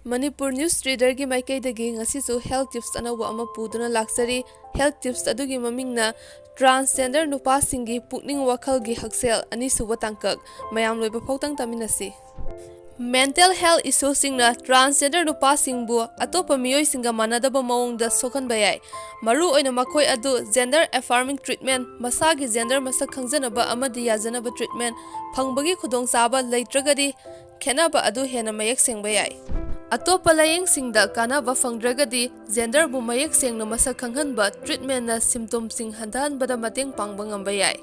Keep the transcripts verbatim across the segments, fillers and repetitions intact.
Manipur news ꯔꯤꯗꯔꯒꯤ ꯃꯥꯏꯀꯩꯗꯒꯤ ꯉꯁꯤꯁꯨ health tips ꯑꯅꯧꯕ ꯑꯃ ꯄꯨꯗꯨꯅ ꯂꯥꯛꯆꯔꯤ꯫ ꯍꯦꯜꯊ ꯇꯤꯞꯁ ꯑꯗꯨꯒꯤ ꯃꯃꯤꯡꯅ ꯇ꯭ꯔꯥꯟꯁꯖꯦꯟꯗꯔ ꯅꯨꯄꯥꯁꯤꯡꯒꯤ ꯄꯨꯛꯅꯤꯡ ꯋꯥꯈꯜꯒꯤ ꯍꯛꯁꯦꯜ ꯑꯅꯤꯁꯨꯕ ꯇꯥꯡꯀꯛ꯫ ꯃꯌꯥꯝ ꯂꯣꯏꯕ ꯐꯥꯎꯇꯪ ꯇꯥꯃꯤꯟꯅꯁꯤ꯫ ꯃꯦꯟꯇꯦꯜ ꯍꯦꯜꯊ ꯏꯁꯨꯁꯤꯡꯅ ꯇ꯭ꯔꯥꯟꯁꯖꯦꯟꯗꯔ ꯅꯨꯄꯥꯁꯤꯡꯕꯨ ꯑꯇꯣꯞꯄ ꯃꯤꯑꯣꯏꯁꯤꯡꯒ ꯃꯥꯟꯅꯗꯕ ꯃꯑꯣꯡꯗ ꯁꯣꯛꯍꯟꯕ ꯌꯥꯏ꯫ ꯃꯔꯨꯑꯣꯏꯅ ꯃꯈꯣꯏ ꯑꯗꯨ ꯖꯦꯟꯗꯔ ꯑꯦꯐꯥꯔꯃꯤꯡ ꯇ꯭ꯔꯤꯠꯃꯦꯟ, ꯃꯁꯥꯒꯤ ꯖꯦꯟꯗꯔ ꯃꯁꯛ ꯈꯪꯖꯅꯕ ꯑꯃꯗꯤ ꯌꯥꯖꯅꯕ ꯇ꯭ꯔꯤꯠꯃꯦꯟ ꯐꯪꯕꯒꯤ ꯈꯨꯗꯣꯡꯆꯥꯕ ꯂꯩꯇ꯭ꯔꯒꯗꯤ, ꯈꯦꯠꯅꯕ ꯑꯗꯨ ꯍꯦꯟꯅ ꯃꯌꯦꯛ ꯁꯦꯡꯕ ꯌꯥꯏ꯫ ꯑꯇꯣꯞꯄ ꯂꯥꯌꯦꯡꯁꯤꯡꯗ ꯀꯥꯟꯅꯕ ꯐꯪꯗ꯭ꯔꯒꯗꯤ, ꯖꯦꯟꯗꯔꯕꯨ ꯃꯌꯦꯛ ꯁꯦꯡꯅ ꯃꯁꯛ ꯈꯪꯍꯟꯕ ꯇ꯭ꯔꯤꯠꯃꯦꯟꯅ ꯁꯤꯝꯇꯣꯝꯁꯤꯡ ꯍꯟꯊꯍꯟꯕꯗ ꯃꯇꯦꯡ ꯄꯥꯡꯕ ꯉꯝꯕ ꯌꯥꯏ꯫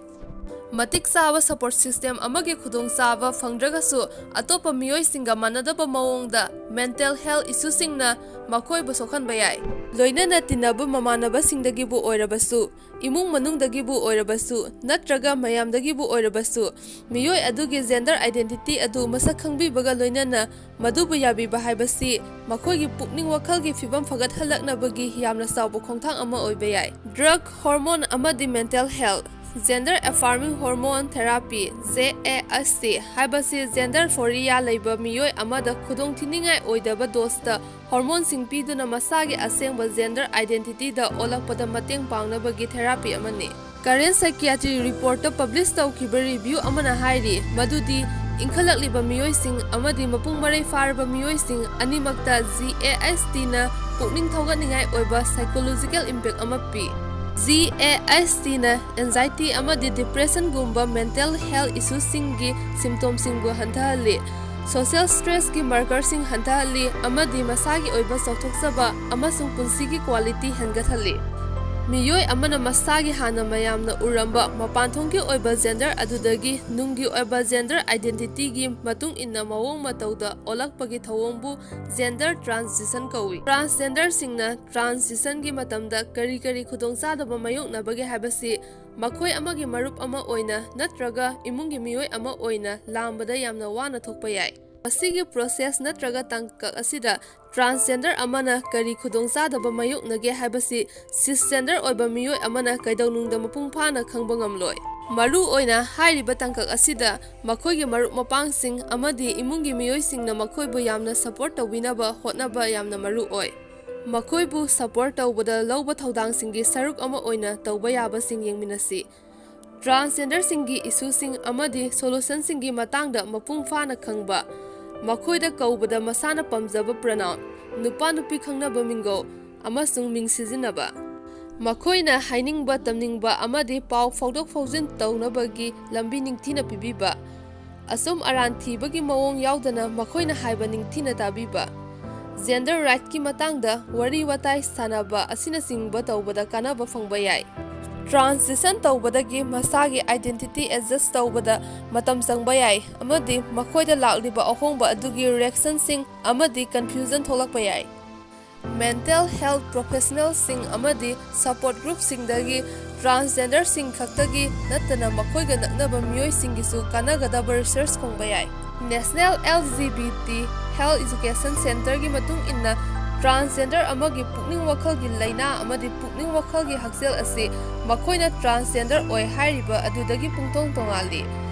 ꯃꯇꯤꯛ ꯆꯥꯕ ꯁꯄꯣꯔꯠ ꯁꯤꯁꯇꯦꯝ ꯑꯃꯒꯤ ꯈꯨꯗꯣꯡꯆꯥꯕ ꯐꯪꯗ꯭ꯔꯒꯁꯨ, ꯑꯇꯣꯞꯄ ꯃꯤꯑꯣꯏꯁꯤꯡꯒ ꯃꯥꯟꯅꯗꯕ ꯃꯑꯣꯡꯗ ꯃꯦꯟꯇꯦꯜ ꯍꯦꯜꯊ ꯏꯁꯨꯁꯤꯡꯅ ꯃꯈꯣꯏꯕꯨ ꯁꯣꯛꯍꯟꯕ ꯌꯥꯏ꯫ ꯂꯣꯏꯅꯅ ꯇꯤꯟꯅꯕ ꯃꯃꯥꯟꯅꯕꯁꯤꯡꯗꯒꯤꯕꯨ ꯑꯣꯏꯔꯕꯁꯨ, ꯏꯃꯨꯡ ꯃꯅꯨꯡꯗꯒꯤꯕꯨ ꯑꯣꯏꯔꯕꯁꯨ, ꯅꯠꯇ꯭ꯔꯒ ꯃꯌꯥꯝꯗꯒꯤꯕꯨ ꯑꯣꯏꯔꯕꯁꯨ, ꯃꯤꯑꯣꯏ ꯑꯗꯨꯒꯤ ꯖꯦꯟꯗꯔ ꯑꯥꯏꯗꯦꯟꯇꯤꯇꯤ ꯑꯗꯨ ꯃꯁꯛ ꯈꯪꯕꯤꯕꯒ ꯂꯣꯏꯅꯅ ꯃꯗꯨꯕꯨ ꯌꯥꯕꯤꯕ ꯍꯥꯏꯕꯁꯤ ꯃꯈꯣꯏꯒꯤ ꯄꯨꯛꯅꯤꯡ ꯋꯥꯈꯜꯒꯤ ꯐꯤꯕꯝ ꯐꯒꯠꯍꯜꯂꯛꯅꯕꯒꯤ ꯌꯥꯝꯅ ꯆꯥꯎꯕ ꯈꯣꯡꯊꯥꯡ ꯑꯃ ꯑꯣꯏꯕ ꯌꯥꯏ꯫ ꯗ꯭ꯔꯒ, ꯍꯣꯔꯃꯣꯟ ꯑꯃꯗꯤ mental health. Gender affirming hormone therapy, J A S T, ꯍꯥꯏꯕꯁꯤ ꯖꯦꯟꯗꯔ ꯐꯣꯔꯤꯌꯥ ꯂꯩꯕ ꯃꯤꯑꯣꯏ ꯑꯃꯗ ꯈꯨꯗꯣꯡꯊꯤꯅꯤꯡꯉꯥꯏ ꯑꯣꯏꯗꯕ ꯗꯣꯁꯇ ꯍꯣꯔꯃꯣꯟꯁꯤꯡ ꯄꯤꯗꯨꯅ ꯃꯁꯥꯒꯤ ꯑꯁꯦꯡꯕ ꯖꯦꯟꯗꯔ ꯑꯥꯏꯗꯦꯟꯇꯤꯇꯤꯗ ꯑꯣꯜꯂꯛꯄꯗ ꯃꯇꯦꯡ ꯄꯥꯡꯅꯕꯒꯤ ꯊꯦꯔꯥꯄꯤ ꯑꯃꯅꯤ꯫ ꯀꯔꯦꯟ ꯁꯥꯏꯀꯤꯌꯥꯇ꯭ꯔꯤ ꯔꯤꯄꯣꯔꯠꯇ ꯄꯕ꯭ꯂꯤꯁ ꯇꯧꯈꯤꯕ ꯔꯤꯚ꯭ꯌꯨ ꯑꯃꯅ ꯍꯥꯏꯔꯤ ꯃꯗꯨꯗꯤ ꯏꯟꯈꯠꯂꯛꯂꯤꯕ ꯃꯤꯑꯣꯏꯁꯤꯡ ꯑꯃꯗꯤ ꯃꯄꯨꯡ ꯃꯔꯩ ꯐꯥꯔꯕ ꯃꯤꯑꯣꯏꯁꯤꯡ ꯑꯅꯤꯃꯛꯇ ꯖꯤ ꯑꯦ ꯑꯦꯁ ꯇꯤꯅ ꯄꯨꯛꯅꯤꯡ ꯊꯧꯒꯠꯅꯤꯡꯉꯥꯏ ꯑꯣꯏꯕ ꯁꯥꯏꯀꯣꯂꯣꯖꯤꯀꯦꯜ ꯏꯝꯄꯦꯛ ꯑꯃ ꯄꯤ꯫ ꯖꯤ ꯑꯦ ꯑꯦꯁ ꯇꯤꯅ ꯑꯦꯟꯖꯥꯏꯇꯤ ꯑꯃꯗꯤ ꯗꯤꯄ꯭ꯔꯦꯁꯟꯒꯨꯝꯕ ꯃꯦꯟꯇꯦꯜ ꯍꯦꯜꯊ ꯏꯁꯨꯁꯤꯡꯒꯤ ꯁꯤꯝꯇꯣꯝꯁꯤꯡꯕꯨ ꯍꯟꯊꯍꯜꯂꯤ, ꯁꯣꯁꯤꯌꯦꯜ ꯁ꯭ꯇ꯭ꯔꯦꯁꯀꯤ ꯃꯥꯔꯀꯔꯁꯤꯡ ꯍꯟꯊꯍꯜꯂꯤ ꯑꯃꯗꯤ ꯃꯁꯥꯒꯤ ꯑꯣꯏꯕ ꯆꯥꯎꯊꯣꯛꯆꯕ ꯑꯃꯁꯨꯡ ꯄꯨꯟꯁꯤꯒꯤ ꯀ꯭ꯋꯥꯂꯤꯇꯤ ꯍꯦꯟꯒꯠꯍꯜꯂꯤ꯫ ꯃꯤꯑꯣꯏ ꯑꯃꯅ ꯃꯁꯥꯒꯤ ꯍꯥꯟꯅ ꯃꯌꯥꯝꯅ ꯎꯔꯝꯕ ꯃꯄꯥꯟꯊꯣꯡꯒꯤ ꯑꯣꯏꯕ ꯖꯦꯟꯗꯔ ꯑꯗꯨꯗꯒꯤ ꯅꯨꯡꯒꯤ ꯑꯣꯏꯕ ꯖꯦꯟꯗꯔ ꯑꯥꯏꯗꯦꯟꯇꯤꯇꯤꯒꯤ ꯃꯇꯨꯡ ꯏꯟꯅ ꯃꯑꯣꯡ ꯃꯇꯧꯗ ꯑꯣꯜꯂꯛꯄꯒꯤ ꯊꯧꯑꯣꯡꯕꯨ ꯖꯦꯟꯗꯔ ꯇ꯭ꯔꯥꯟꯁꯤꯁꯟ ꯀꯧꯏ꯫ ꯇ꯭ꯔꯥꯟꯁꯖꯦꯟꯗꯔꯁꯤꯡꯅ ꯇ꯭ꯔꯥꯟꯁꯤꯁꯟꯒꯤ ꯃꯇꯝꯗ ꯀꯔꯤ ꯀꯔꯤ ꯈꯨꯗꯣꯡꯆꯥꯗꯕ ꯃꯥꯌꯣꯛꯅꯕꯒꯦ ꯍꯥꯏꯕꯁꯤ ꯃꯈꯣꯏ ꯑꯃꯒꯤ ꯃꯔꯨꯞ ꯑꯃ ꯑꯣꯏꯅ ꯅꯠꯇ꯭ꯔꯒ ꯏꯃꯨꯡꯒꯤ ꯃꯤꯑꯣꯏ ꯑꯃ ꯑꯣꯏꯅ ꯂꯥꯝꯕꯗ ꯌꯥꯝꯅ ꯋꯥꯅ ꯊꯣꯛꯄ ꯌꯥꯏ꯫ ꯃꯁꯤꯒꯤ ꯄ꯭ꯔꯣꯁꯦꯁ ꯅꯠꯇ꯭ꯔꯒ ꯇꯥꯡꯀꯛ ꯑꯁꯤꯗ ꯇ꯭ꯔꯥꯟꯁꯖꯦꯟꯗꯔ ꯑꯃꯅ ꯀꯔꯤ ꯈꯨꯗꯣꯡꯆꯥꯗꯕ ꯃꯥꯌꯣꯛꯅꯒꯦ ꯍꯥꯏꯕꯁꯤ ꯁꯤꯁꯖꯦꯟꯗꯔ ꯑꯣꯏꯕ ꯃꯤꯑꯣꯏ ꯑꯃꯅ ꯀꯩꯗꯧꯅꯨꯡꯗ ꯃꯄꯨꯡ ꯐꯥꯅ ꯈꯪꯕ ꯉꯝꯂꯣꯏ꯫ ꯃꯔꯨ ꯑꯣꯏꯅ ꯍꯥꯏꯔꯤꯕ ꯇꯥꯡꯀꯛ ꯑꯁꯤꯗ ꯃꯈꯣꯏꯒꯤ ꯃꯔꯨꯞ ꯃꯄꯥꯡꯁꯤꯡ ꯑꯃꯗꯤ ꯏꯃꯨꯡꯒꯤ ꯃꯤꯑꯣꯏꯁꯤꯡꯅ ꯃꯈꯣꯏꯕꯨ ꯌꯥꯝꯅ ꯁꯄꯣꯔꯠ ꯇꯧꯕꯤꯅꯕ ꯍꯣꯠꯅꯕ ꯌꯥꯝꯅ ꯃꯔꯨ ꯑꯣꯏ꯫ ꯃꯈꯣꯏꯕꯨ ꯁꯄꯣꯔꯠ ꯇꯧꯕꯗ ꯂꯧꯕ ꯊꯧꯗꯥꯡꯁꯤꯡꯒꯤ ꯁꯔꯨꯛ ꯑꯃ ꯑꯣꯏꯅ ꯇꯧꯕ ꯌꯥꯕꯁꯤꯡ ꯌꯦꯡꯃꯤꯟꯅꯁꯤ꯫ ꯇ꯭ꯔꯥꯟꯁꯖꯦꯟꯗꯔꯁꯤꯡꯒꯤ ꯏꯁꯨꯁꯤꯡ ꯑꯃꯗꯤ ꯁꯣꯂꯨꯁꯟꯁꯤꯡꯒꯤ ꯃꯇꯥꯡꯗ ꯃꯄꯨꯡ ꯐꯥꯅ ꯈꯪꯕ꯫ ꯃꯈꯣꯏꯗ ꯀꯧꯕꯗ ꯃꯁꯥꯅ ꯄꯥꯝꯖꯕ ꯄ꯭ꯔꯣꯅꯥꯎꯟ, ꯅꯨꯄꯥ ꯅꯨꯄꯤ ꯈꯪꯅꯕ ꯃꯤꯡꯒꯧ, ꯑꯃꯁꯨꯡ ꯃꯤꯡ ꯁꯤꯖꯤꯟꯅꯕ꯫ ꯃꯈꯣꯏꯅ ꯍꯥꯏꯅꯤꯡꯕ, ꯇꯝꯅꯤꯡꯕ ꯑꯃꯗꯤ ꯄꯥꯎ ꯐꯥꯎꯗꯣꯛ ꯐꯥꯎꯖꯤꯟ ꯇꯧꯅꯕꯒꯤ ꯂꯝꯕꯤ ꯅꯤꯡꯊꯤꯅ ꯄꯤꯕꯤꯕ꯫ ꯑꯆꯨꯝ ꯑꯔꯥꯟ ꯊꯤꯕꯒꯤ ꯃꯑꯣꯡ ꯌꯥꯎꯗꯅ ꯃꯈꯣꯏꯅ ꯍꯥꯏꯕ ꯅꯤꯡꯊꯤꯅ ꯇꯥꯕꯤꯕ꯫ ꯖꯦꯟꯗꯔ ꯔꯥꯏꯠꯀꯤ ꯃꯇꯥꯡꯗ ꯋꯥꯔꯤ ꯋꯥꯇꯥꯏ ꯁꯥꯟꯅꯕ ꯑꯁꯤꯅꯆꯤꯡꯕ ꯇꯧꯕꯗ ꯀꯥꯟꯅꯕ ꯐꯪꯕ ꯌꯥꯏ꯫ ꯇ꯭ꯔꯥꯟꯁꯤꯁꯟ ꯇꯧꯕꯗꯒꯤ ꯃꯁꯥꯒꯤ ꯑꯥꯏꯗꯦꯟꯇꯤꯇꯤ ꯑꯦꯗꯖꯁ ꯇꯧꯕꯗ ꯃꯇꯝ ꯆꯪꯕ ꯌꯥꯏ ꯑꯃꯗꯤ ꯃꯈꯣꯏꯗ ꯂꯥꯛꯂꯤꯕ ꯑꯍꯣꯡꯕ ꯑꯗꯨꯒꯤ ꯔꯤꯌꯦꯛꯁꯟꯁꯤꯡ ꯑꯃꯗꯤ ꯀꯟꯐ꯭ꯌꯨꯖꯟ ꯊꯣꯛꯂꯛꯄ ꯌꯥꯏ꯫ ꯃꯦꯟꯇꯦꯜ ꯍꯦꯜꯊ ꯄ꯭ꯔꯣꯐꯦꯁꯅꯦꯜꯁꯤꯡ ꯑꯃꯗꯤ ꯁꯄꯣꯔꯠ ꯒ꯭ꯔꯨꯞꯁꯤꯡꯗꯒꯤ ꯇ꯭ꯔꯥꯟꯁꯖꯦꯟꯗꯔꯁꯤꯡ ꯈꯛꯇꯒꯤ ꯅꯠꯇꯅ ꯃꯈꯣꯏꯒ ꯅꯛꯅꯕ ꯃꯤꯑꯣꯏꯁꯤꯡꯒꯤꯁꯨ ꯀꯥꯟꯅꯒꯗꯕ ꯔꯤꯁꯔꯆ ꯐꯪꯕ ꯌꯥꯏ꯫ National L G B T health education ꯁꯦꯟꯇꯔꯒꯤ ꯃꯇꯨꯡ ꯏꯟꯅ, ꯇ꯭ꯔꯥꯟꯁꯖꯦꯟꯗꯔ ꯑꯃꯒꯤ ꯄꯨꯛꯅꯤꯡ ꯋꯥꯈꯜꯒꯤ ꯂꯥꯏꯅꯥ ꯑꯃꯗꯤ ꯄꯨꯛꯅꯤꯡ ꯋꯥꯈꯜꯒꯤ ꯍꯛꯁꯦꯜ ꯑꯁꯤ ꯃꯈꯣꯏꯅ ꯇ꯭ꯔꯥꯟꯁꯖꯦꯟꯗꯔ ꯑꯣꯏ ꯍꯥꯏꯔꯤꯕ ꯑꯗꯨꯗꯒꯤ ꯄꯨꯡꯇꯣꯡ ꯇꯣꯉꯥꯜꯂꯤ꯫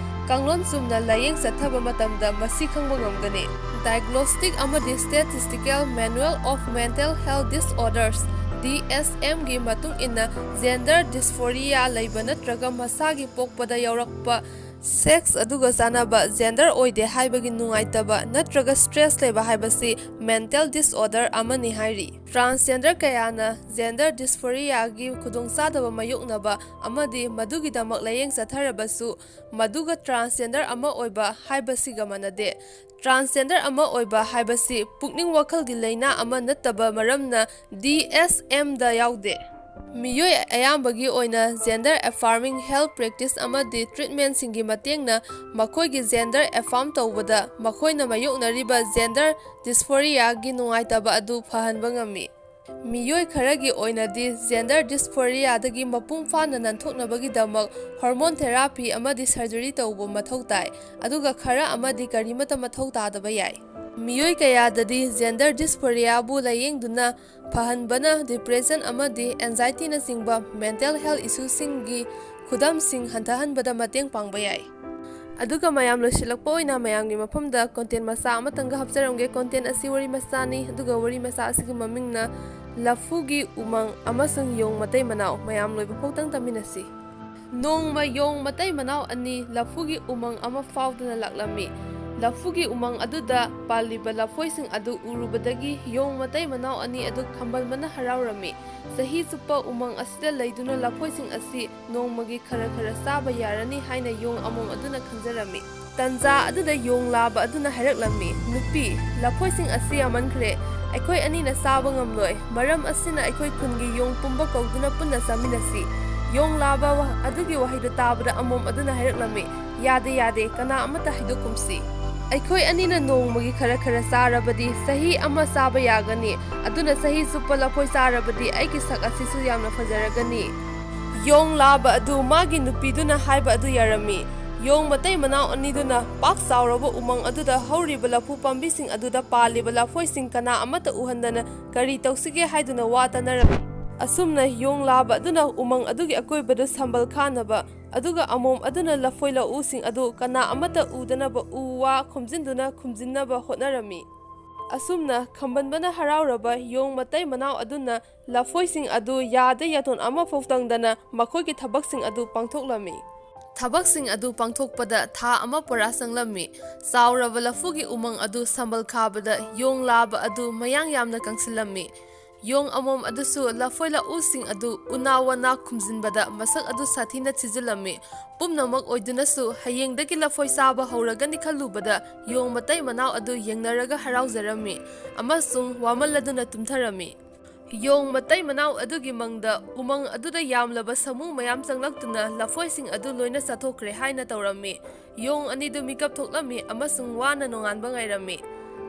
ꯀꯥꯡꯂꯣꯟ ꯆꯨꯝꯅ ꯂꯥꯌꯦꯡ ꯆꯠꯊꯕ ꯃꯇꯝꯗ ꯃꯁꯤ ꯈꯪꯕ ꯉꯝꯒꯅꯤ꯫ Diagnostic ꯑꯃꯗꯤ Statistical Manual of Mental Health Disorders, D S ꯑꯦꯝꯒꯤ ꯃꯇꯨꯡ ꯏꯟꯅ, ꯖꯦꯟꯗꯔ ꯗꯤꯁꯐꯣꯔꯤꯌꯥ ꯂꯩꯕ ꯅꯠꯇ꯭ꯔꯒ ꯃꯁꯥꯒꯤ ꯄꯣꯛꯄꯗ ꯌꯥꯎꯔꯛꯄ, ꯁꯦꯛꯁ ꯑꯗꯨꯒ ꯆꯥꯟꯅꯕ, ꯖꯦꯟꯗꯔ ꯑꯣꯏꯗꯦ ꯍꯥꯏꯕꯒꯤ ꯅꯨꯡꯉꯥꯏꯇꯕ ꯅꯠꯇ꯭ꯔꯒ ꯁ꯭ꯇ꯭ꯔꯦꯁ ꯂꯩꯕ ꯍꯥꯏꯕꯁꯤ ꯃꯦꯟꯇꯦꯜ ꯗꯤꯁꯑꯣꯔꯗꯔ ꯑꯃꯅꯤ ꯍꯥꯏꯔꯤ꯫ ꯇ꯭ꯔꯥꯟꯁꯖꯦꯟꯗꯔ ꯀꯌꯥꯅ ꯖꯦꯟꯗꯔ ꯗꯤꯁꯐꯣꯔꯤꯌꯥꯒꯤ ꯈꯨꯗꯣꯡꯆꯥꯗꯕ ꯃꯥꯌꯣꯛꯅꯕ ꯑꯃꯗꯤ ꯃꯗꯨꯒꯤꯗꯃꯛ ꯂꯥꯌꯦꯡ ꯆꯠꯊꯔꯕꯁꯨ, ꯃꯗꯨꯒ ꯇ꯭ꯔꯥꯟꯁꯖꯦꯟꯗꯔ ꯑꯃ ꯑꯣꯏꯕ ꯍꯥꯏꯕꯁꯤꯒ ꯃꯥꯟꯅꯗꯦ꯫ ꯇ꯭ꯔꯥꯟꯁꯖꯦꯟꯗꯔ ꯑꯃ ꯑꯣꯏꯕ ꯍꯥꯏꯕꯁꯤ ꯄꯨꯛꯅꯤꯡ ꯋꯥꯈꯜꯒꯤ ꯂꯥꯏꯅꯥ ꯑꯃ ꯅꯠꯇꯕ ꯃꯔꯝꯅ ꯗꯤ ꯑꯦꯁ ꯑꯦꯝꯗ ꯌꯥꯎꯗꯦ꯫ ꯃꯤꯑꯣꯏ ꯑꯌꯥꯝꯕꯒꯤ ꯑꯣꯏꯅ ꯖꯦꯟꯗꯔ ꯑꯦꯐꯥꯔꯃꯤꯡ ꯍꯦꯜꯊ ꯄ꯭ꯔꯦꯛꯇꯤꯁ ꯑꯃꯗꯤ ꯇ꯭ꯔꯤꯠꯃꯦꯟꯠꯁꯤꯡꯒꯤ ꯃꯇꯦꯡꯅ ꯃꯈꯣꯏꯒꯤ ꯖꯦꯟꯗꯔ ꯑꯦꯐꯥꯔꯝ ꯇꯧꯕꯗ ꯃꯈꯣꯏꯅ ꯃꯥꯌꯣꯛꯅꯔꯤꯕ ꯖꯦꯟꯗꯔ ꯗꯤꯁꯐꯣꯔꯤꯌꯥꯒꯤ ꯅꯨꯡꯉꯥꯏꯇꯕ ꯑꯗꯨ ꯐꯍꯟꯕ ꯉꯝꯃꯤ꯫ ꯃꯤꯑꯣꯏ ꯈꯔꯒꯤ ꯑꯣꯏꯅꯗꯤ ꯖꯦꯟꯗꯔ ꯗꯤꯁꯐꯣꯔꯤꯌꯥꯗꯒꯤ ꯃꯄꯨꯡ ꯐꯥꯅ ꯅꯥꯟꯊꯣꯛꯅꯕꯒꯤꯗꯃꯛ ꯍꯣꯔꯃꯣꯟ ꯊꯦꯔꯥꯄꯤ ꯑꯃꯗꯤ ꯁꯔꯖꯔꯤ ꯇꯧꯕ ꯃꯊꯧ ꯇꯥꯏ, ꯑꯗꯨꯒ ꯈꯔ ꯑꯃꯗꯤ ꯀꯔꯤꯃꯠꯇ ꯃꯊꯧ ꯇꯥꯗꯕ ꯌꯥꯏ꯫ ꯃꯤꯑꯣꯏ ꯀꯌꯥꯗꯗꯤ ꯖꯦꯟꯗꯔ ꯗꯤꯁꯐꯣꯔꯤꯌꯥꯕꯨ ꯂꯥꯌꯦꯡꯗꯨꯅ ꯐꯍꯟꯕꯅ ꯗꯤꯄ꯭ꯔꯦꯁꯟ ꯑꯃꯗꯤ ꯑꯦꯟꯖꯥꯏꯇꯤꯅꯆꯤꯡꯕ ꯃꯦꯟꯇꯦꯜ ꯍꯦꯜꯊ ꯏꯁꯨꯁꯤꯡꯒꯤ ꯈꯨꯗꯝꯁꯤꯡ ꯍꯟꯊꯍꯟꯕꯗ ꯃꯇꯦꯡ ꯄꯥꯡꯕ ꯌꯥꯏ꯫ ꯑꯗꯨꯒ ꯃꯌꯥꯝ, ꯂꯣꯏꯁꯤꯜꯂꯛꯄ ꯑꯣꯏꯅ ꯃꯌꯥꯝꯒꯤ ꯃꯐꯝꯗ content ꯃꯆꯥ ꯑꯃꯇꯪꯒ ꯍꯥꯞꯆꯔꯝꯒꯦ꯫ Content ꯑꯁꯤ ꯋꯥꯔꯤ ꯃꯆꯥꯅꯤ, ꯑꯗꯨꯒ ꯋꯥꯔꯤ ꯃꯆꯥ ꯑꯁꯤꯒꯤ ꯃꯃꯤꯡꯅ ꯂꯐꯨꯒꯤ ꯎꯃꯪ ꯑꯃꯁꯨꯡ ꯌꯣꯡ ꯃꯇꯩ ꯃꯅꯥꯎ꯫ ꯃꯌꯥꯝ ꯂꯣꯏꯕ ꯐꯥꯎꯇꯪ ꯇꯝꯃꯤꯟꯅꯁꯤ꯫ ꯅꯣꯡꯃ ꯌꯣꯡ ꯃꯇꯩ ꯃꯅꯥꯎ ꯑꯅꯤ ꯂꯐꯨꯒꯤ ꯎꯃꯪ ꯑꯃ ꯐꯥꯎꯗꯨꯅ ꯂꯥꯛꯂꯝꯃꯤ꯫ ꯂꯐꯨꯒꯤ ꯎꯃꯪ ꯑꯗꯨꯗ ꯄꯥꯜꯂꯤꯕ ꯂꯐꯣꯏꯁꯤꯡ ꯑꯗꯨ ꯎꯔꯨꯕꯗꯒꯤ ꯌꯣꯡ ꯃꯇꯩ ꯃꯅꯥꯎ ꯑꯅꯤ ꯑꯗꯨ ꯈꯝꯕꯟꯕꯅ ꯍꯔꯥꯎꯔꯝꯃꯤ꯫ ꯆꯍꯤ ꯆꯨꯞꯄ ꯎꯃꯪ ꯑꯁꯤꯗ ꯂꯩꯗꯨꯅ ꯂꯐꯣꯏꯁꯤꯡ ꯑꯁꯤ ꯅꯣꯡꯃꯒꯤ ꯈꯔ ꯈꯔ ꯆꯥꯕ ꯌꯥꯔꯅꯤ ꯍꯥꯏꯅ ꯌꯣꯡ ꯑꯃꯣꯝ ꯑꯗꯨꯅ ꯈꯟꯖꯔꯝꯃꯤ꯫ ꯇꯟꯖꯥ ꯑꯗꯨꯗ ꯌꯣꯡ ꯂꯥꯕ ꯑꯗꯨꯅ ꯍꯥꯏꯔꯛꯂꯝꯃꯤ, "ꯅꯨꯄꯤ, ꯂꯐꯣꯏꯁꯤꯡ ꯑꯁꯤ ꯌꯥꯝꯃꯟꯈ꯭ꯔꯦ, ꯑꯩꯈꯣꯏ ꯑꯅꯤꯅ ꯆꯥꯕ ꯉꯝꯂꯣꯏ꯫ ꯃꯔꯝ ꯑꯁꯤꯅ ꯑꯩꯈꯣꯏ ꯈꯨꯟꯒꯤ ꯌꯣꯡ ꯄꯨꯝꯕ ꯀꯧꯗꯨꯅ ꯄꯨꯟꯅ ꯆꯥꯃꯤꯟꯅꯁꯤ꯫" ꯌꯣꯡ ꯂꯥꯕ ꯋꯥ-, ꯑꯗꯨꯒꯤ ꯋꯥꯍꯩꯗꯨ ꯇꯥꯕꯗ ꯑꯃꯣꯝ ꯑꯗꯨꯅ ꯍꯥꯏꯔꯛꯂꯝꯃꯤ, "ꯌꯥꯗꯦ, ꯌꯥꯗꯦ, ꯀꯅꯥ ꯑꯃꯠꯇ ꯍꯥꯏꯗꯣꯛꯀꯨꯝꯁꯤ꯫ ꯑꯩꯈꯣꯏ ꯑꯅꯤꯅ ꯅꯣꯡꯃꯒꯤ ꯈꯔ ꯈꯔ ꯆꯥꯔꯕꯗꯤ ꯆꯍꯤ ꯑꯃ ꯆꯥꯕ ꯌꯥꯒꯅꯤ꯫ ꯑꯗꯨꯅ ꯆꯍꯤ ꯆꯨꯞꯄ ꯂꯐꯣꯏ ꯆꯥꯔꯕꯗꯤ ꯑꯩꯒꯤ ꯁꯛ ꯑꯁꯤꯁꯨ ꯌꯥꯝꯅ ꯐꯖꯔꯒꯅꯤ꯫" ꯌꯣꯡ ꯂꯥꯕ ꯑꯗꯨ ꯃꯥꯒꯤ ꯅꯨꯄꯤꯗꯨꯅ ꯍꯥꯏꯕ ꯑꯗꯨ ꯌꯥꯔꯝꯃꯤ꯫ ꯌꯣꯡ ꯃꯇꯩ ꯃꯅꯥꯎ ꯑꯅꯤꯗꯨꯅ ꯄꯥꯛ ꯆꯥꯎꯔꯕ ꯎꯃꯪ ꯑꯗꯨꯗ ꯍꯧꯔꯤꯕ ꯂꯐꯨ ꯄꯥꯝꯕꯤꯁꯤꯡ ꯑꯗꯨꯗ ꯄꯥꯜꯂꯤꯕ ꯂꯐꯣꯏꯁꯤꯡ ꯀꯅꯥ ꯑꯃꯠꯇ ꯎꯍꯟꯗꯅ ꯀꯔꯤ ꯇꯧꯁꯤꯒꯦ ꯍꯥꯏꯗꯨꯅ ꯋꯥ ꯇꯥꯅꯔꯝꯃꯤ꯫ ꯑꯁꯨꯝꯅ ꯌꯣꯡ ꯂꯥꯕ ꯑꯗꯨꯅ ꯎꯃꯪ ꯑꯗꯨꯒꯤ ꯑꯀꯣꯏꯕꯗ ꯁꯝꯕꯜ ꯈꯥꯅꯕ, ꯑꯗꯨꯒ ꯑꯃꯣꯝ ꯑꯗꯨꯅ ꯂꯐꯣꯏ ꯂꯧꯎꯁꯤꯡ ꯑꯗꯨ ꯀꯅꯥ ꯑꯃꯠꯇ ꯎꯗꯅꯕ ꯎ ꯋꯥ ꯈꯣꯝꯖꯤꯟꯗꯨꯅ ꯈꯨꯝꯖꯤꯟꯅꯕ ꯍꯣꯠꯅꯔꯝꯃꯤ꯫ ꯑꯁꯨꯝꯅ ꯈꯝꯕꯟꯕꯅ ꯍꯔꯥꯎꯔꯕ ꯌꯣꯡ ꯃꯇꯩ ꯃꯅꯥꯎ ꯑꯗꯨꯅ ꯂꯐꯣꯏꯁꯤꯡ ꯑꯗꯨ ꯌꯥꯗ ꯌꯥꯊꯣꯟ ꯑꯃꯐꯥꯎ ꯇꯪꯗꯅ ꯃꯈꯣꯏꯒꯤ ꯊꯕꯛꯁꯤꯡ ꯑꯗꯨ ꯄꯥꯡꯊꯣꯛꯂꯝꯃꯤ꯫ ꯊꯕꯛꯁꯤꯡ ꯑꯗꯨ ꯄꯥꯡꯊꯣꯛꯄꯗ ꯊꯥ ꯑꯃ ꯄꯨꯔꯥ ꯆꯪꯂꯝꯃꯤ꯫ ꯆꯥꯎꯔꯕ ꯂꯐꯨꯒꯤ ꯎꯃꯪ ꯑꯗꯨ ꯁꯝꯕꯜ ꯈꯥꯕꯗ ꯌꯣꯡ ꯂꯥꯕ ꯑꯗꯨ ꯃꯌꯥꯡ ꯌꯥꯝꯅ ꯀꯪꯁꯤꯜꯂꯝꯃꯤ꯫ ꯌꯣꯡ ꯑꯃꯣꯝ ꯑꯗꯨꯁꯨ ꯂꯐꯣꯏ ꯂꯧꯎꯁꯤꯡ ꯑꯗꯨ ꯎꯅꯥ ꯋꯥꯅꯥ ꯈꯨꯝꯖꯤꯟꯕꯗ ꯃꯁꯛ ꯑꯗꯨ ꯁꯥꯊꯤꯅ ꯊꯤꯖꯤꯜꯂꯝꯃꯤ꯫ ꯄꯨꯝꯅꯃꯛ ꯑꯣꯏꯗꯨꯅꯁꯨ ꯍꯌꯦꯡꯗꯒꯤ ꯂꯐꯣꯏ ꯆꯥꯕ ꯍꯧꯔꯒꯅꯤ ꯈꯜꯂꯨꯕꯗ ꯌꯣꯡ ꯃꯇꯩ ꯃꯅꯥꯎ ꯑꯗꯨ ꯌꯦꯡꯅꯔꯒ ꯍꯔꯥꯎꯖꯔꯝꯃꯤ ꯑꯃꯁꯨꯡ ꯋꯥꯃꯜꯂꯗꯨꯅ ꯇꯨꯝꯊꯔꯝꯃꯤ꯫ ꯌꯣꯡ ꯃꯇꯩ ꯃꯅꯥꯎ ꯑꯗꯨꯒꯤ ꯃꯪꯗ ꯎꯃꯪ ꯑꯗꯨꯗ ꯌꯥꯝꯂꯕ ꯁꯥꯃꯨ ꯃꯌꯥꯝ ꯆꯪꯂꯛꯇꯨꯅ ꯂꯐꯣꯏꯁꯤꯡ ꯑꯗꯨ ꯂꯣꯏꯅ ꯆꯥꯊꯣꯛꯈ꯭ꯔꯦ ꯍꯥꯏꯅ ꯇꯧꯔꯝꯃꯤ꯫ ꯌꯣꯡ ꯑꯅꯤꯗꯨ ꯃꯤꯀꯞ ꯊꯣꯛꯂꯝꯃꯤ ꯑꯃꯁꯨꯡ ꯋꯥꯅ ꯅꯣꯡꯉꯥꯟꯕ ꯉꯥꯏꯔꯝꯃꯤ꯫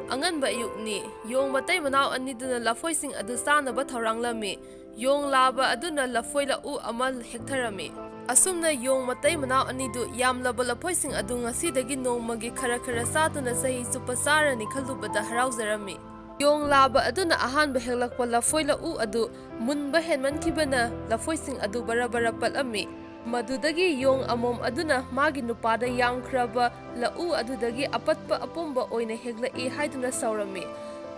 ꯑꯉꯟꯕ ꯑꯌꯨꯛꯅꯤ꯫ ꯌꯣꯡ ꯃꯇꯩ ꯃꯅꯥꯎ ꯑꯅꯤꯗꯨꯅ ꯂꯐꯣꯏꯁꯤꯡ ꯑꯗꯨ ꯆꯥꯅꯕ ꯊꯧꯔꯥꯡꯂꯝꯃꯤ꯫ ꯌꯣꯡ ꯂꯥꯕ ꯑꯗꯨꯅ ꯂꯐꯣꯏ ꯂꯧꯎ ꯑꯃ ꯍꯦꯛꯊꯔꯝꯃꯤ꯫ ꯑꯁꯨꯝꯅ ꯌꯣꯡ ꯃꯇꯩ ꯃꯅꯥꯎ ꯑꯅꯤꯗꯨ ꯌꯥꯝꯂꯕ ꯂꯐꯣꯏꯁꯤꯡ ꯑꯗꯨ ꯉꯁꯤꯗꯒꯤ ꯅꯣꯡꯃꯒꯤ ꯈꯔ ꯈꯔ ꯆꯥꯗꯨꯅ ꯆꯍꯤ ꯆꯨꯞꯄ ꯆꯥꯔꯅꯤ ꯈꯜꯂꯨꯕꯗ ꯍꯔꯥꯎꯖꯔꯝꯃꯤ꯫ ꯌꯣꯡ ꯂꯥꯕ ꯑꯗꯨꯅ ꯑꯍꯥꯟꯕ ꯍꯦꯛꯂꯛꯄ ꯂꯐꯣꯏ ꯂꯧꯎ ꯑꯗꯨ ꯃꯨꯟꯕ ꯍꯦꯟꯃꯟꯈꯤꯕꯅ ꯂꯐꯣꯏꯁꯤꯡ ꯑꯗꯨ ꯕꯔ ꯕꯔ ꯄꯠꯂꯝꯃꯤ꯫ ꯃꯗꯨꯗꯒꯤ ꯌꯣꯡ ꯑꯃꯣꯝ ꯑꯗꯨꯅ ꯃꯥꯒꯤ ꯅꯨꯄꯥꯗ ꯌꯥꯝꯈ꯭ꯔꯕ ꯂꯧ ꯑꯗꯨꯗꯒꯤ ꯑꯄꯠꯄ ꯑꯄꯨꯝꯕ ꯑꯣꯏꯅ ꯍꯦꯛꯂꯛꯏ ꯍꯥꯏꯗꯨꯅ ꯁꯥꯎꯔꯝꯃꯤ꯫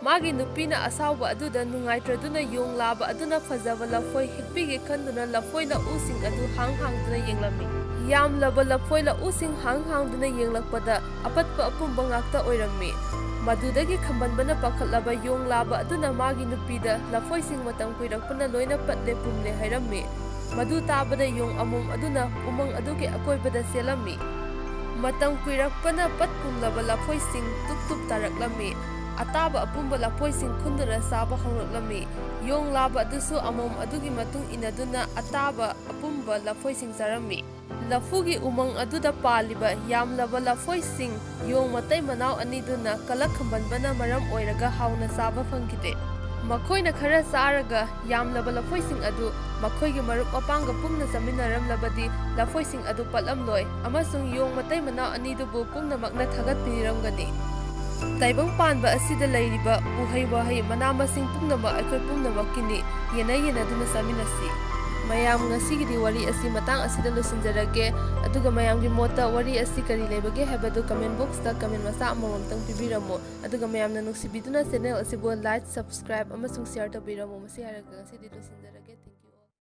ꯃꯥꯒꯤ ꯅꯨꯄꯤꯅ ꯑꯁꯥꯎꯕ ꯑꯗꯨꯗ ꯅꯨꯡꯉꯥꯏꯇ꯭ꯔꯗꯨꯅ ꯌꯣꯡ ꯂꯥꯕ ꯑꯗꯨꯅ ꯐꯖꯕ ꯂꯐꯣꯏ ꯍꯦꯛꯄꯤꯒꯦ ꯈꯟꯗꯨꯅ ꯂꯐꯣꯏ ꯂꯧꯁꯤꯡ ꯑꯗꯨ ꯍꯥꯡ ꯍꯥꯡꯗꯨꯅ ꯌꯦꯡꯂꯝꯃꯤ꯫ ꯌꯥꯝꯂꯕ ꯂꯐꯣꯏ ꯂꯧꯁꯤꯡ ꯍꯥꯡ ꯍꯥꯡꯗꯨꯅ ꯌꯦꯡꯂꯛꯄꯗ ꯑꯄꯠꯄ ꯑꯄꯨꯝꯕ ꯉꯥꯛꯇ ꯑꯣꯏꯔꯝꯃꯤ꯫ ꯃꯗꯨꯗꯒꯤ ꯈꯝꯕꯟꯕꯅ ꯄꯥꯈꯠꯂꯕ ꯌꯣꯡ ꯂꯥꯕ ꯑꯗꯨꯅ ꯃꯥꯒꯤ ꯅꯨꯄꯤꯗ ꯂꯐꯣꯏꯁꯤꯡ ꯃꯇꯝ ꯀꯨꯏꯔꯛꯄꯅ ꯂꯣꯏꯅ ꯄꯠꯂꯦ ꯄꯨꯝꯂꯦ ꯍꯥꯏꯔꯝꯃꯤ꯫ ꯃꯗꯨ ꯇꯥꯕꯗ ꯌꯣꯡ ꯑꯃꯣꯝ ꯑꯗꯨꯅ ꯎꯃꯪ ꯑꯗꯨꯒꯤ ꯑꯀꯣꯏꯕꯗ ꯆꯦꯜꯂꯝꯃꯤ꯫ ꯃꯇꯝ ꯀꯨꯏꯔꯛꯄꯅ ꯄꯠ ꯄꯨꯝꯂꯕ ꯂꯐꯣꯏꯁꯤꯡ ꯇꯨꯞ ꯇꯨꯞ ꯇꯥꯔꯛꯂꯝꯃꯤ꯫ ꯑꯇꯥꯕ ꯑꯄꯨꯝꯕ ꯂꯐꯣꯏꯁꯤꯡ ꯈꯨꯟꯗꯨꯅ ꯆꯥꯕ ꯍꯧꯔꯛꯂꯝꯃꯤ꯫ ꯌꯣꯡ ꯂꯥꯕ ꯑꯗꯨꯁꯨ ꯑꯃꯣꯝ ꯑꯗꯨꯒꯤ ꯃꯇꯨꯡ ꯏꯟꯅꯗꯨꯅ ꯑꯇꯥꯕ ꯑꯄꯨꯝꯕ ꯂꯐꯣꯏꯁꯤꯡ ꯆꯥꯔꯝꯃꯤ꯫ ꯂꯐꯨꯒꯤ ꯎꯃꯪ ꯑꯗꯨꯗ ꯄꯥꯜꯂꯤꯕ ꯌꯥꯝꯂꯕ ꯂꯐꯣꯏꯁꯤꯡ ꯌꯣꯡ ꯃꯇꯩ ꯃꯅꯥꯎ ꯑꯅꯤꯗꯨꯅ ꯀꯂꯛ ꯈꯝꯕꯟꯕꯅ ꯃꯔꯝ ꯑꯣꯏꯔꯒ ꯍꯥꯎꯅ ꯆꯥꯕ ꯐꯪꯈꯤꯗꯦ꯫ ꯃꯈꯣꯏꯅ ꯈꯔ ꯆꯥꯔꯒ ꯌꯥꯝꯂꯕ ꯂꯐꯣꯏꯁꯤꯡ ꯑꯗꯨ ꯃꯈꯣꯏꯒꯤ ꯃꯔꯨꯞ ꯃꯄꯥꯡꯒ ꯄꯨꯟꯅ ꯆꯥꯃꯤꯟꯅꯔꯝꯂꯕꯗꯤ ꯂꯐꯣꯏꯁꯤꯡ ꯑꯗꯨ ꯄꯠꯂꯝꯂꯣꯏ ꯑꯃꯁꯨꯡ ꯌꯣꯡ ꯃꯇꯩ ꯃꯅꯥꯎ ꯑꯅꯤꯗꯨꯕꯨ ꯄꯨꯝꯅꯃꯛꯅ ꯊꯥꯒꯠꯄꯤꯔꯝꯒꯅꯤ꯫ ꯇꯥꯏꯕꯪ ꯄꯥꯟꯕ ꯑꯁꯤꯗ ꯂꯩꯔꯤꯕ ꯎꯍꯩ ꯋꯥꯍꯩ ꯃꯅꯥ ꯃꯁꯤꯡ ꯄꯨꯝꯅꯃꯛ ꯑꯩꯈꯣꯏ ꯄꯨꯝꯅꯃꯛꯀꯤꯅꯤ꯫ ꯌꯦꯟꯅ ꯌꯦꯟꯅꯗꯨꯅ ꯆꯥꯃꯤꯟꯅꯁꯤ꯫ ꯃꯌꯥꯝ, ꯉꯁꯤꯒꯤꯗꯤ ꯋꯥꯔꯤ ꯑꯁꯤ ꯃꯇꯥꯡ ꯑꯁꯤꯗ ꯂꯣꯏꯁꯤꯟꯖꯔꯒꯦ꯫ ꯑꯗꯨꯒ ꯃꯌꯥꯝꯒꯤ ꯃꯣꯠꯇ ꯋꯥꯔꯤ ꯑꯁꯤ ꯀꯔꯤ ꯂꯩꯕꯒꯦ ꯍꯥꯏꯕꯗꯨ comment boxꯇ comment ꯃꯆꯥ ꯑꯃꯃꯝꯇꯪ ꯄꯤꯕꯤꯔꯝꯃꯨ꯫ ꯑꯗꯨꯒ ꯃꯌꯥꯝꯅ ꯅꯨꯡꯁꯤꯕꯤꯗꯨꯅ channel ꯑꯁꯤꯕꯨ like, subscribe ꯑꯃꯁꯨꯡ share ꯇꯧꯕꯤꯔꯝꯃꯨ꯫ ꯃꯁꯤ ꯍꯥꯏꯔꯒ ꯉꯁꯤꯗꯤ ꯂꯣꯏꯁꯤꯟꯖꯔꯒꯦ꯫